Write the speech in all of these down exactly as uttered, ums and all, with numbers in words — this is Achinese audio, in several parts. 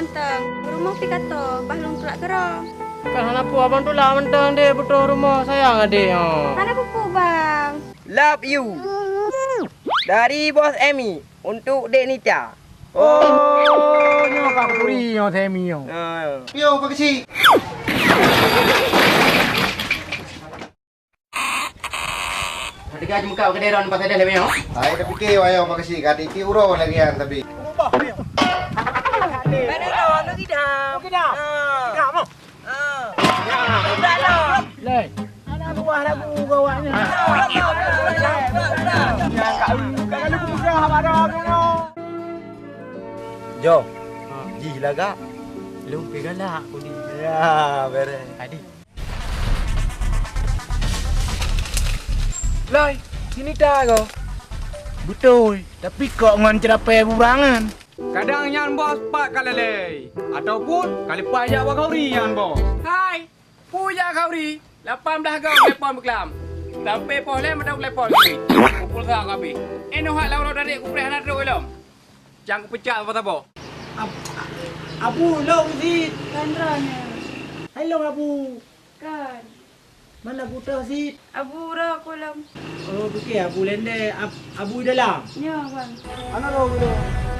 Mantong, rumoh pih ka tô, bah lôn tulak keudroe. Kan hana peue, abang tulak mantong deh, beutôi rumoh sayang adek nyoe. Hana peue-peue, Bang. Love you. Dari Bos Emi untuk Dek Nita. Oh, nyoe Kak Puri nyoe, Semi nyoe. Ah. Yo, Pak Kecil. Teuka jimeukat bak keudè droeneuh pasai deh lé nyoe. Hai, tapike wayang Pak Kecil, ka titik uroe lagèe nyan tapi. Mana lo, nak tidak? Nak tidak? Ah. Tidak, mau. Ah. Tidak lo. Leh, ana buah lagu gawaknya. Yang kau, kau lagu mudah, apa dah, kau? Jo, jih lagak. Lôn pih galak, Budi. Ya, beres. Adi. Loi, sini ta ko. Beutôi, tapi kok ngon ceurapée burangan. Kadang nyan bos pat ka lalée, ataupun ka leupah jak bak khauri nyan bos. Hai, peue jak khauri? Lapan blaih goe telepon beuklam. Sampai poh lhèe mantong telepon khauri. Kupulsa ka habéh. Eh, noh hak lawan droe tadi kupreh hana trok ilong. Cang kupeucak saboh-saboh. Ab-, Abu, lôn sit. Kan droeneuh. Hai lôn Abu. Kan. Mana Abu teuh sit? Abu uroe ku lom. Oh, bukan Abu Lende, Ab-, Abu dalam. Ya, Bang. Mana roh dulu?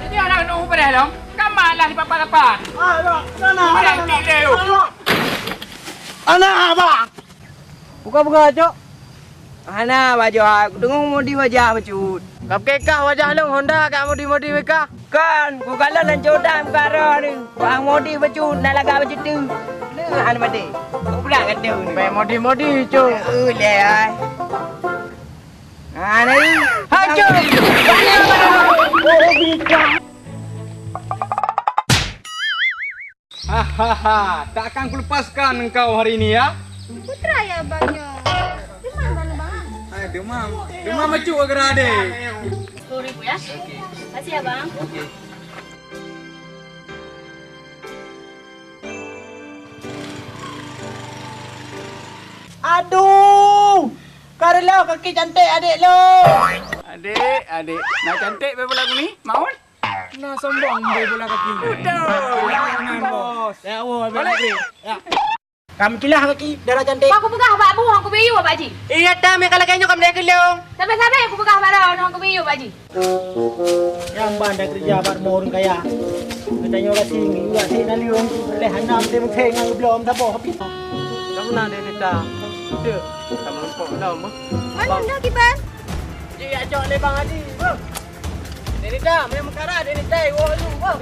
Jadi anak nunggu pada lom. Kamu lah di papan-papan. Ah, ya. Sana, sana, sana. Anak abang. Buka-buka, Cok. Hana, Bajok, deungoe modi wajah bacut. Ka pike kah wajah lôn Honda ka modi-modi weh kah? Kon, kukalon nan codam ka roh ni. Wah modi bacut, na lagak bacut tu. Leuh, hana mati. Kupulang kata ni. Bèk modi-modi, Cok. Eh, leh, ai. Ah, ni. Hai, Cok. Hahaha, tak akan kulepaskan engkau hari ini, ya. Putra ya, Bang, nyoe. Demam, Bang, Bang. Hai, demam. Demam macuk gara deh. Sepuluh ribu, ya. Oke. Makasih, ya, Bang. Oke. Aduh! Karelo kaki cantik adik lo. Adik, adik. Nak cantik bèk bola kuning? Maun? Nah, sombong bola kaki. Betul. Jangan, bos. Ya, Allah, balik. Ya. Kamu kilah kaki, darah cantik. Aku peugah bak bu, aku biu bak ji. Iya, tam, ya, kalau kayaknya kamu naik gelung. Sampai-sampai aku peugah bak dah, aku biu bak ji. Nyang ban dah kerja bak rumah orang kaya. Kita nyola sini, nyola sini, nali orang tu boleh hanam, dia mungkin nggak belum dah boh. Kamu nak dia kita. Betul. Kamu lupa dah, mah. Mana dah kiban? Ji, ya, cok le Bang Haji. Denita, meunan meukara, Denita, woe lu, woe.